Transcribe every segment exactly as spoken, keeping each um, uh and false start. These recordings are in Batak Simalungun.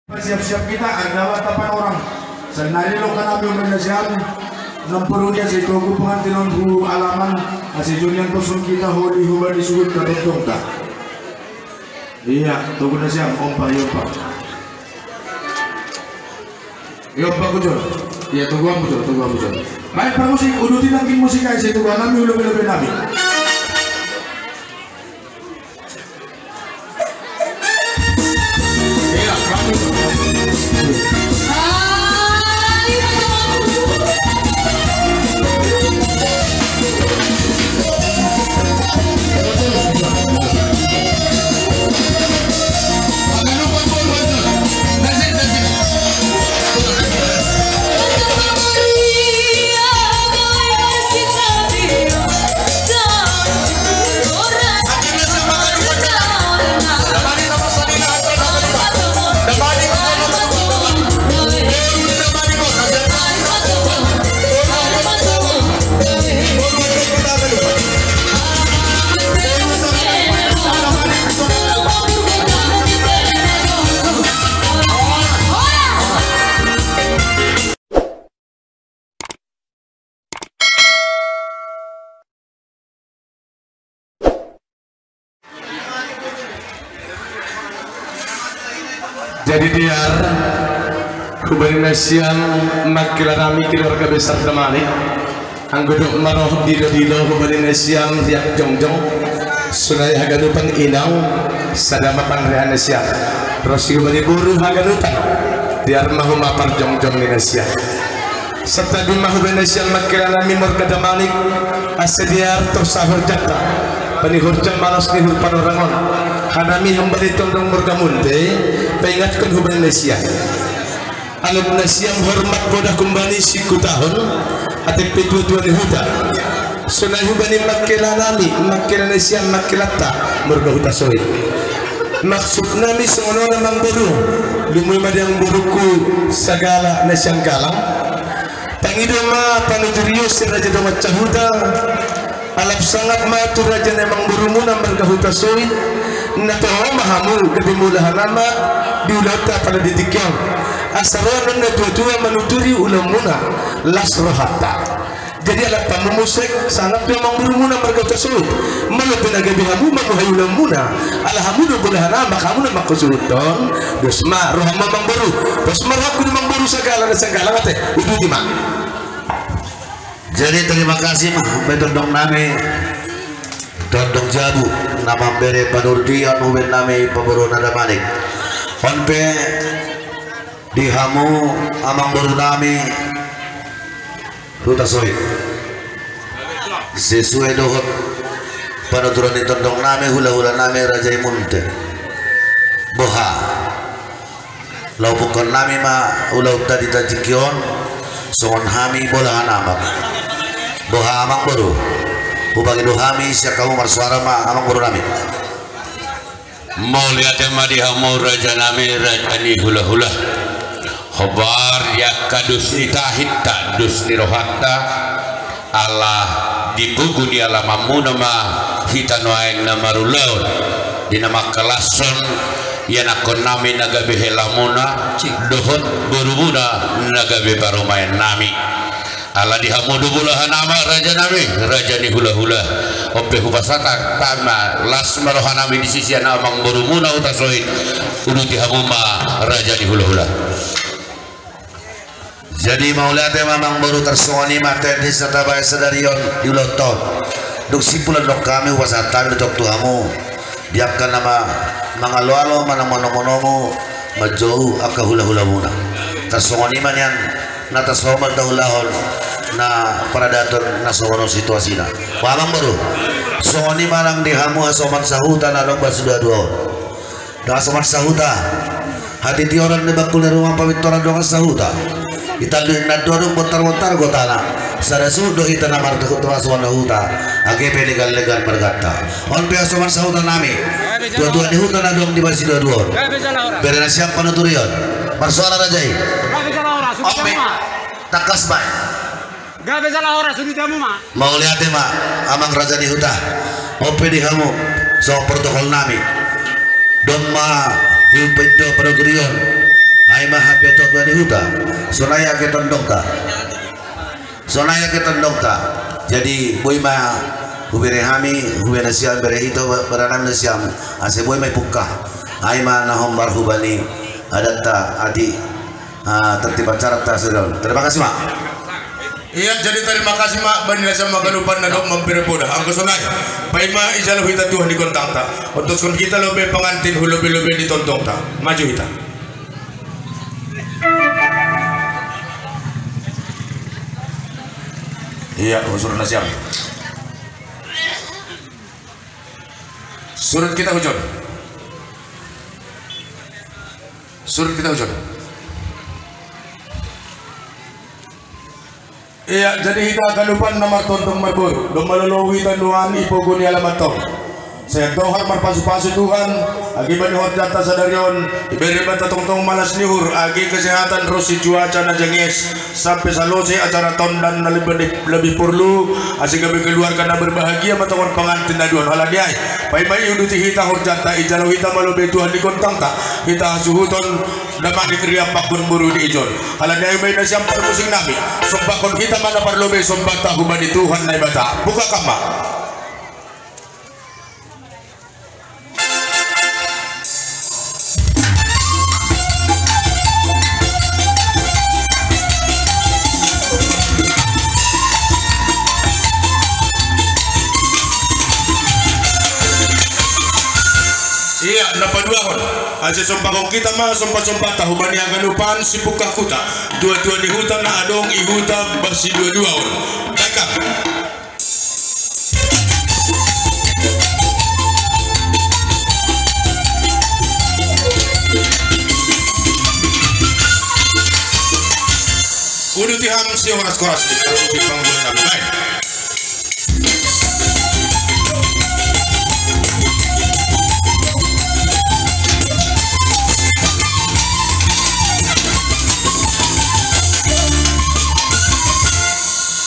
Siap-siap kita, ada delapan orang. Senari lo kana belum ada siap. Enam puluh dia si Togu pengantin on hu alaman. Asi Julian kosong kita holi hubani sugut ka tongtong ta. Iya, Togu na siap, ompa, iya, ompa. Iya, ompa, kujol. Iya, Togu, am, kujol, Togu, am, kujol. Main permusik, uduti nangkin musik aja, Togu, nami, ulo, ulo, nami. Jadi diar, hubani na siang, makkila nami keluarga besar Damanik. Anggo dok maroh dilo-dilo hubani na siang riak jongjong. Sonai haganupan inang, sada ma panrehan na siang. Ro si hubani boru haganupan, diar ma homa parjongjong ni na siang. Santabi ma hubani na siang makkila nami morga Damanik, asa diar torsa horjanta. Pani horja malas ni hur Panorang on. Hanami hambali tondong morga Munte, paingatkon hubani na siang. Alop na siang hormat poda humbani sikutahon, ate pe tua-tua ni huta. Sonai hubani makkila nami, makkila na siang makkilanta, morga Hutasoit. Maksud nami songon on amang boru, lumobi ma di amang boruku sagala na siang galang. Pangido ma panuturion si raja dongan sahuta. Alap sangap ma tu raja ni amang borumuna marga Hutasoit. Na toho ma hamu gabe mula hanamak di ulaonta pada di tingki on. Asa ro annon na tua-tua manuturi ulaonmuna, las rohanta. Jadi alap hamu muse sangap tu amang borumuna marga Hutasoit. Molo pe na gabe hamu mamuhai ulaonmuna, ala hamu do mula hanamak, hamu na mangkasuhuthon. Dos ma roham amang boru. Dos ma rohangku di amang boru sagala na siang galang, ate, uduti ma. Jadi terima kasih ma, be tondong nami, tondong jabu, na mambere panuturion hubani nami paboru na Damanik. On pe di hamu amang boru nami Hutasoit. Sesuai dohot panuturion ni tondong nami, hula-hula nami, raja i Munte. Boha. Laho pukkon nami ma ulaonta di tingki on, songon hami bola hanamak. Boha amang boru, hupangido hami sian hamu marsuara ma amang boru nami. Mauliate ma di hamu raja nami, raja ni hula-hula. Hombar di angka dos ni tahinta, dos ni rohanta, ala di pogu ni alamanmuna ma hita nuaeng na marulaon, di na mangkalashon ianakkon nami na gabe helamuna, dohot borumuna na gabe parumaen nami. Ala di hamu do bola hanamak raja nami, raja ni hula-hula. On pe hupasahat hami ma las ma roha nami disi sian amang borumuna Hutasoit, uduti hamu ma raja ni hula-hula. Jadi mauliate ma amang boru, tarsongon i ma teknis na tabaen sadari on di ulaonta on. Dung simpul annon hami hupasahat hami do tong tu hamu di angka na ma-, mangalo-alo manang manomu-nomu manjou angka hula-hulamuna. Tarsongon i ma nian na tasomal taulahon na paradaton na songon on situasina. Bah amang boru, songon i ma nang di hamu hasoman sahuta na adong ba sidua-dua on. Dohot hasoman sahuta. Hatitior ni bangkul ni rumang, pamitoran dongan sahuta. Di tandu ni na dua dung bontar-bontar gotana. Sada suhut do hita na martuhut tu hasoman sahuta. Age pe legan-legan marganta. On pe hasoman sahuta nami. Tua-tua ni huta na adong di basi dua-dua on. Bere na sian panuturion. Marsuara raja i. On pe. Tangkas baen. Gabe jala horas, uduti hamu ma. Mauliate ma, amang raja ni huta. On pe di hamu, songon protokol nami. Domma, di paindo panuturion. Maha peto tuan di huta. Sonaya ke tondong ta. Sonaya ke tondong ta. Jadi boi ma hubere hami, hubere siam bere hito, beranam na siam. Ase boi ma ipukka. Ai ma na hombar hubani. Adatta ati. Ah, tertib acara ta sedang. Terima kasih, Mak. Iya, jadi terima kasih, Mak. Bani na siam haganupan na dok mampere poda. Anggo sonai. Paima ijalo hita Tuhan di gontang ta. Ontoskon hita lobe pangantin hu lobe-lobe ni tondong ta. Maju hita. Iya, unsur na siam. Surut kita hujon. Surut kita hujon. Iya, jadi hita haganupan na martondong marboru. Domma lolo hita nuan ipogu ni alamat on. Sai dohot marpasu-pasu Tuhan, agi bani horjanta sadari on, ibere banta tongtong malas ni uhur, agi kesehatan ronsi cuaca na jenges, sampe salose acara tondan na lebih, lebih porlu, ase gabe keluarga na berbahagia ma tongon pangantin na dua on halani ai. Paima iuduti hita horjanta, ijalo hita ma lobe Tuhan di gontangta, hita hasuhuton, damanik riap pakon boru ni ijon. Halani ai ma i na siam parmusik nami, sombahon hita ma na parlobe sombanta hubani Tuhan Naibata. Buka kama. Iya, na paduahon. Ase sombahon hita ma sombah-sombahta hubani haganupan sipukka huta. Tua-tua ni huta na adong i huta ba sidua-dua on. Dakka. Uduti ham si horas-horas di parmusik panggung nami.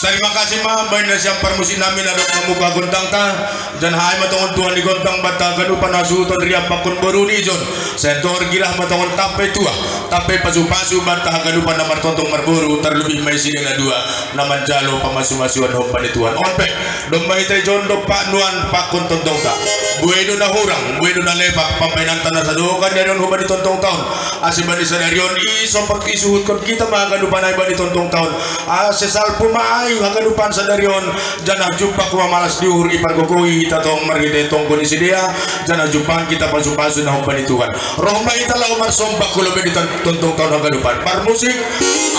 Tarima kasih ma baen na sian parmusik nami na dok mambuka gontangta. Janah ai ma tongon Tuhan ni gontang banta haganupan hasuhuton riap pakon boru ni ijon. Sai torgirah ma tongon tampe tua, tampe pasu-pasu banta haganupan na martongtong marboru, tarlebih ma i sidea na dua na manjalo pamasu-masuan hompa ni Tuhan. On pe, domma hita ijon dompak nuan pakon tongtongta. Buei do na hurang, buei do na lebak pambaenanta na sadongan ni ari on homa ni tongtongta on. Ase bani sadari on i sompot isuhutkon hita ma haganupan ai bani tongtongta on. Ase salpu ma ai haganupan sadari on, janah jumpang homa malas ni uhur ipargogohi hita tong marhite tonggo ni sidea, janah jumpang hita pasu-pasu na hompa ni Tuhan. Roh ma hita laho marsombah hu lobe ni tongtongta on haganupan. Parmusik,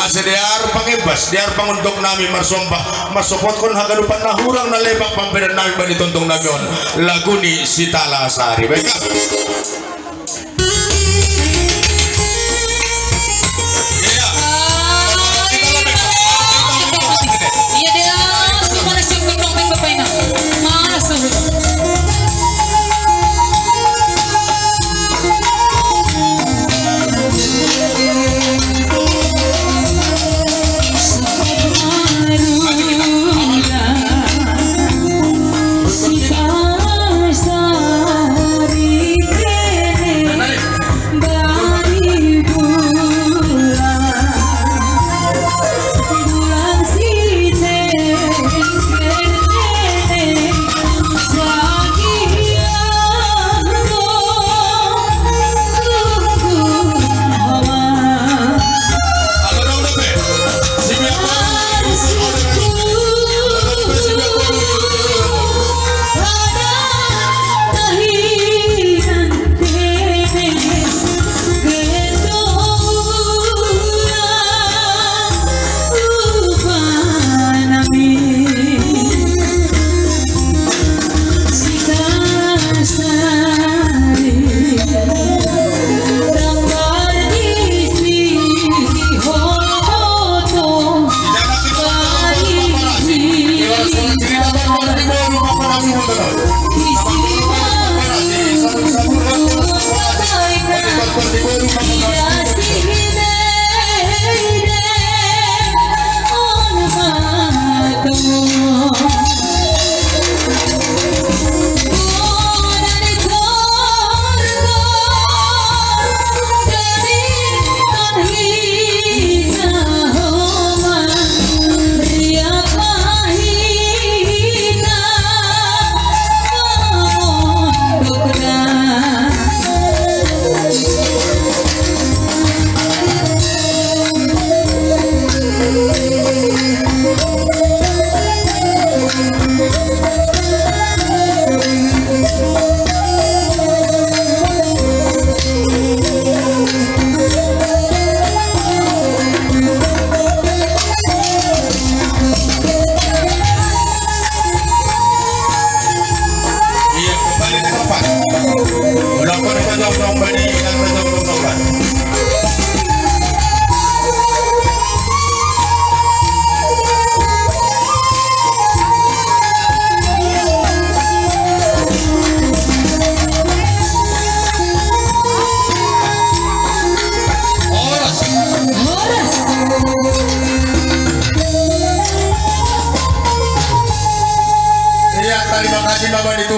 ase dear pangembas, dear pangondok nami marsombah, mansopotkon haganupan na hurang na lebak pambaenan nami bani tongtong nami on. Lagu ni Sitala Sari. Baik, Kak.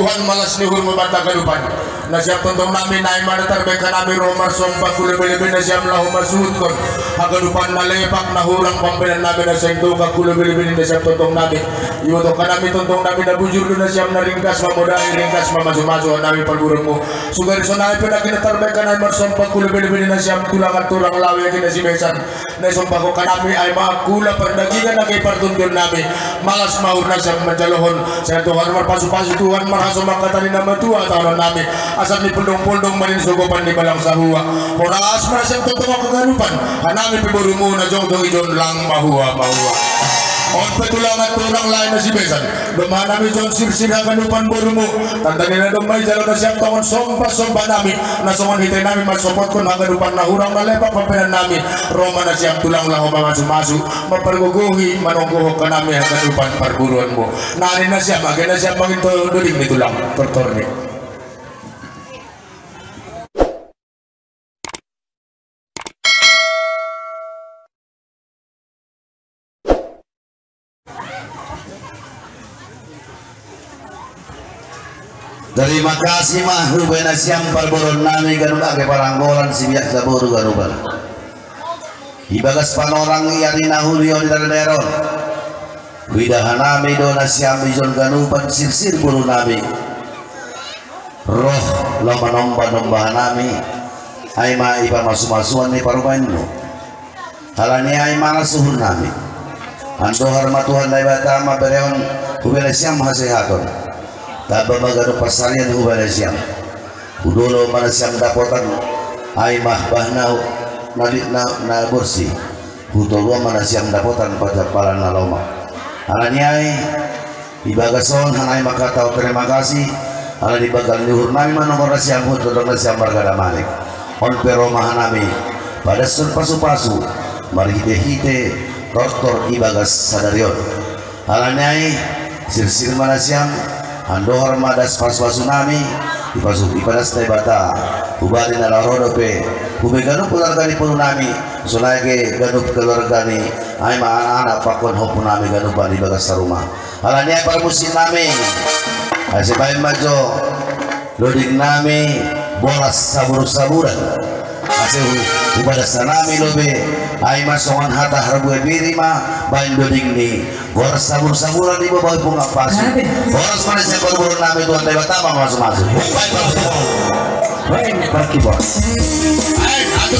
Tuhan, malas ni uhurmu banta haganupan. Na siam tongtong nami, na ai ma na tarbahen hanami ro marsomba, hu lebe-lebe na siam laho masuhuthon haganupan na lepak na hurang pambahenan nami na sintongka, hu lebe-lebe na siam tongtong nami. Ibotohon hanami tongtong nami na bujur do na siam, na ringgas mamodai, ringgas mamasu-masu hanami parboruonmu. Suhut sonai pe na tarbahen hanami marsomba, hu lebe-lebe na siam tulang, tulang laho age na sibesan. Na isombahon hanami ai ma angka ula pardagingan age partondion nami. Malas ma uhur na siam manjalohon. Sai Tuhan marpasu-pasu, Tuhan marhasoman hata ni na matua tahonon nami. Asa ni poldong-poldong manin sogopan ni balang sahua. Horas ma na siam tongtong haganupan. Hanami pe borumu na jongjong ijon, lang mahua, mahua. On pe tulang, tulang laho age na sibesan. Domma hanami jon sirsir haganupan borumu. Tanda ni na domma ijalo na siam tongon somba-somba nami, na songon hita nami mansopotkon haganupan na hurang na lepak pambahenan nami. Ro ma na siam tulang laho mamasu-masu, mampargogohi, manonggohon hanami haganupan parboruonmu. Na ni na siam, age na siam manginto doding ni tulang, tortor ni. Tarima kasih ma hubahen na siam parboruon nami ganup age paranggolan, sibiak saboru ganupan. Ibagas panorang i ari na uli on i daerah on, huida hanami do na siam ijon ganupan sirsir boru nami. Roh laho manomba-nomba hanami, ai ma i pamasu-masuan ni parumaenmu. Ala ni ai malas uhur nami. Andohar ma Tuhan Debata mamberehon hubahen na siam hasehaton. Tamba ma ganup pansarian hubahen na siam. Hudolo ma na siam dapotan, ai ma bah na, na, na, na borsih. Hutoruan ma na siam dapotan panjampalan na lomak. Ala ni ai, ibagas on hanami mangkatahon terima kasih, ala ni banggal ni uhur nami manongor na siam huhut na siam marga Damanik. On pe ro ma hanami padashon pasu-pasu, marhite-hite tortor ibagas sadari on. Ala ni ai, sirsir ma na siam, andohar ma das pasu-pasu nami, ipasu, ipadas Debata hubani na laho ro dope, hubahen ganup keluarga ni boru nami, sonai age ganup keluarga ni, ai ma anak-anak pakon ompu nami ganupan ibagas sarumah. Ala ni ai parmusik nami, ase bahen ma jo doding nami boras sabur-saburan. Ase hu, hubahen hanami lobi, ai ma songon hata harbue biri ma bahen doding ni boras sabur-saburan, ibobahi bunga pasu. Amin. Boras ma na sian parboruon nami, Tuhan Debata ma mamasu-masu. Bahen parboruon. Bahen parkibor. Ayo, atu.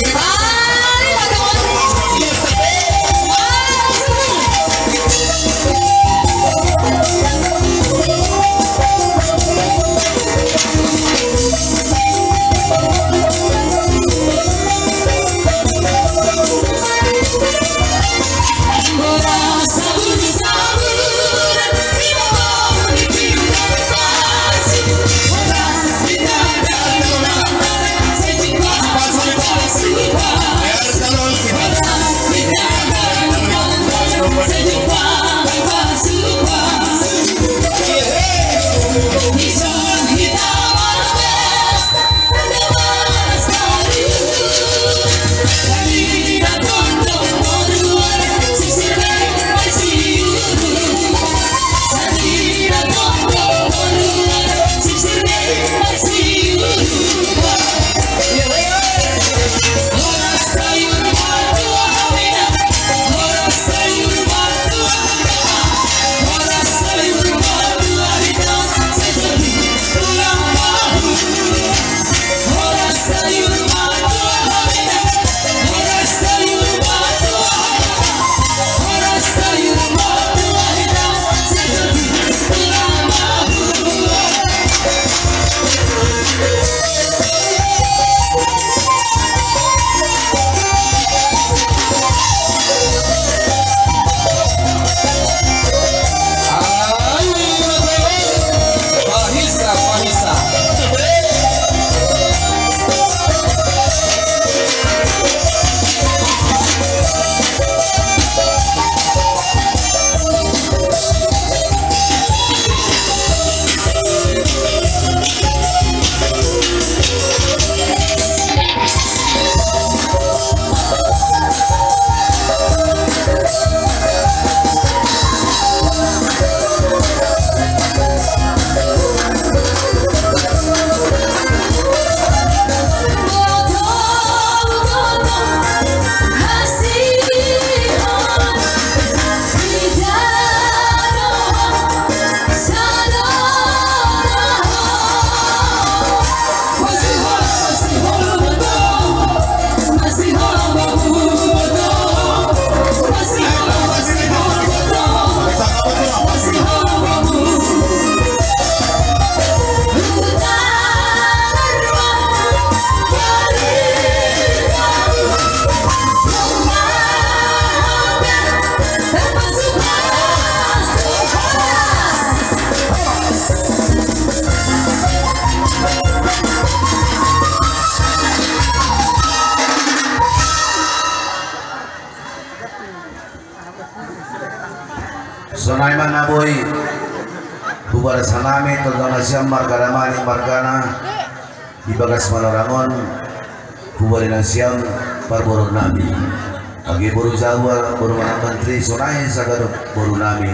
Sonai ma na boi hubagas hanami tongtong nasiam marga Damani margana di bagas Manorangon, hubari nasiam parboruon nami. Age boru Jawa, boru Manang Menteri, sonai sagadok boru nami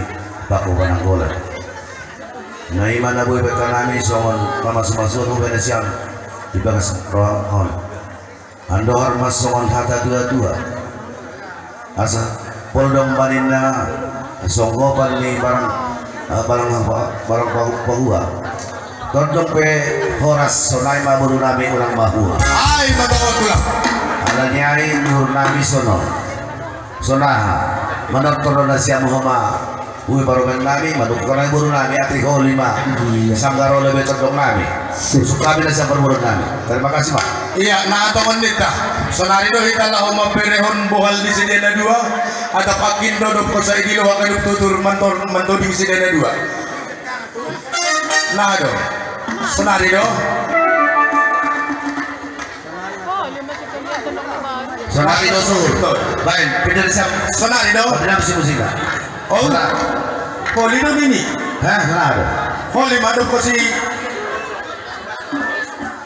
Paku Pananggolan. Na i ma na boi bahen hanami songon pamasumasuon hubahen nasiam di bagas roha on. Andohar ma songon hata tuatua, asa pol do baninna songgopan ni barang, eh, barang apa, barang pahu-, pahua. Tongtong pe horas, sonai ma boru nami, unang mahua. Ai ma tongtong tulang. Alani ai luhur nami sonon. Sonaha, manortor do nasiam homa. Ui, parumaen nami, manungkun nami boru nami, ate holi ma. Iya. Sanggar olo be tondong nami. Sip. Suka be nasiam parboruon nami. Terima kasih, Pak. Iya, na tongon ninta. Sonari do hita laho mamberehon bohal di sidea na dua. Atap anggiat do dob hosa i dilo haganup tutur mantor, mantoding sidea na dua. Na do. Sonari do. Sonari do suhut. Baen, pindah di siap. Sonari do. Pindah di musik, musik. Oh. Sonari. Holi do nini. Hah, sonari do. Holi ma do kosi.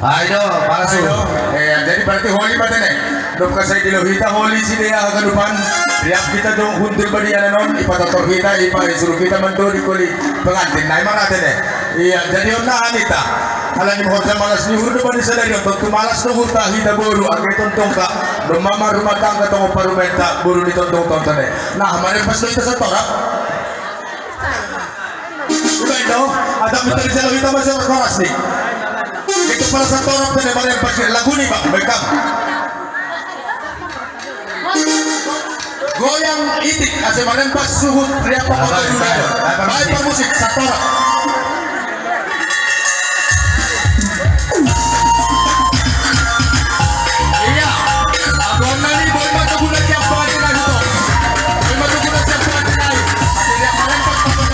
Ai do, palsu. Ai do. Eh, jadi berarti holi ma tene. Dob hosa i dilo hita holi sidea haganupan. Riap hita do huntil badiana on, ipatortor hita, ipa-, isuru hita mantodi holi pengantin. Na i ma na tene. Iya, jadi on na anita. Alani ma horja malas ni uhur do bani sadari on, tontu malas do uhurta hita boru, age tongtong ka. Domma marrumah tangga tong parumaenta boru ni tongtong tonton e. Nah, marempas do hita satorop. Iba indo, atap minta dijalo hita masuk koras ni. Itu pala satorop tene marempas ni lagu ni, Bang, bekam. Goyang itik, ase marempas suhut, riap pokok. Baik, baik, baik. Baik, Pak Musik, satorop. Iya, abang nani, boy, mata guna siap, boy, guna siap. Boy, mata guna siap, boy, guna siap. Ase riap marempas, pokok.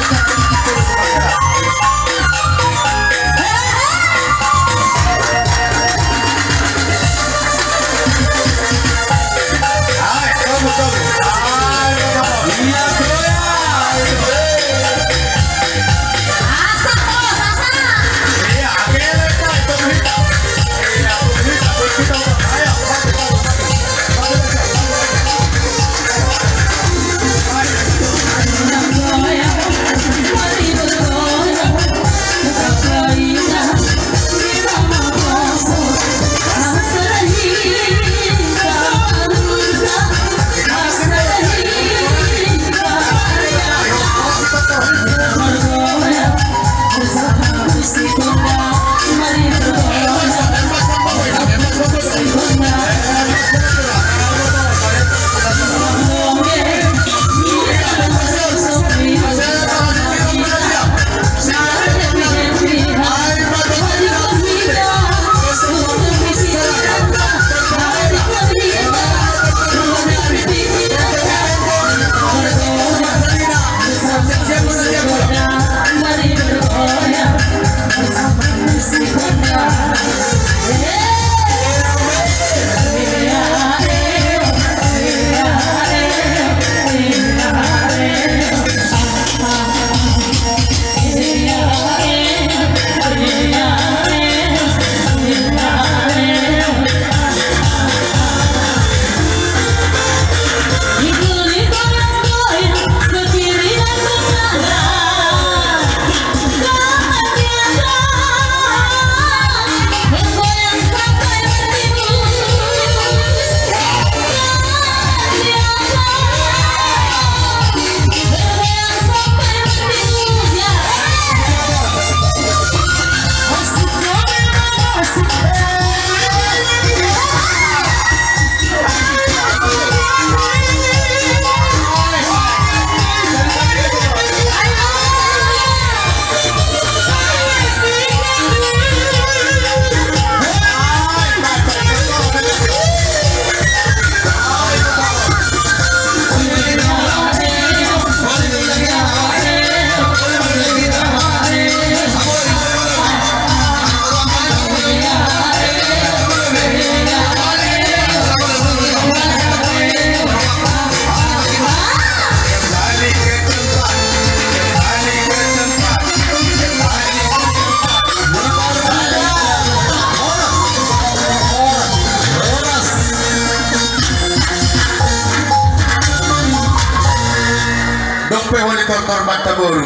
Pe holi tortor mata boru.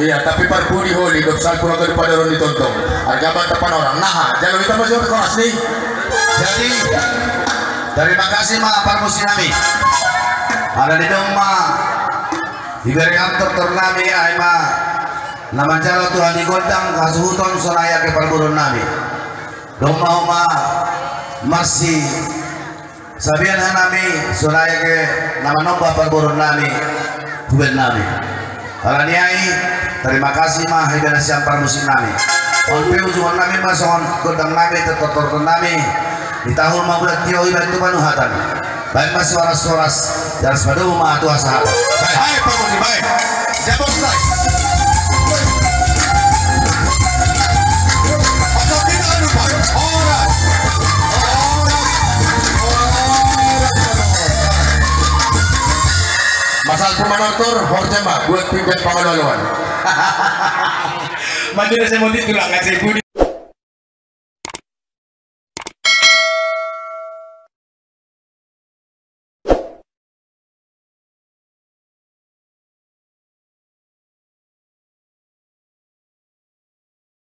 Iya, tapi parpudi holi, dok salpu haka di padaron di tontong. Arga mata panorang. Nah, jalo kita masuk ke kelas nih. Jadi, terima kasih ma parmusi nami. Ada di domma. Iberengam tortor nami, ai ma. Nama jalo Tuhan di gondang, kasuhuton sonaya ke parboron nami. Domma homa, masih. Sabian hanami, sonai ke nama nomba parboron nami, huben nami. Alani ai, terima kasih ma, hibena siam parmusik nami. On pe ujungon nami ma songon gondang nami, tortor nami. Di tahun ma bulan tio iban tu panuhatan. Baik ma soras-soras, jaras padomu ma tu asa hata. Baik. Hai, parmusik, baik. Jabot, baik. Oke, kita anu, Pak. Horas. Horas. Horas. Masal pemanortor, horjama, buat pinjam pangalaluan. Maju deh, saya mau tulang, nggak saya budi.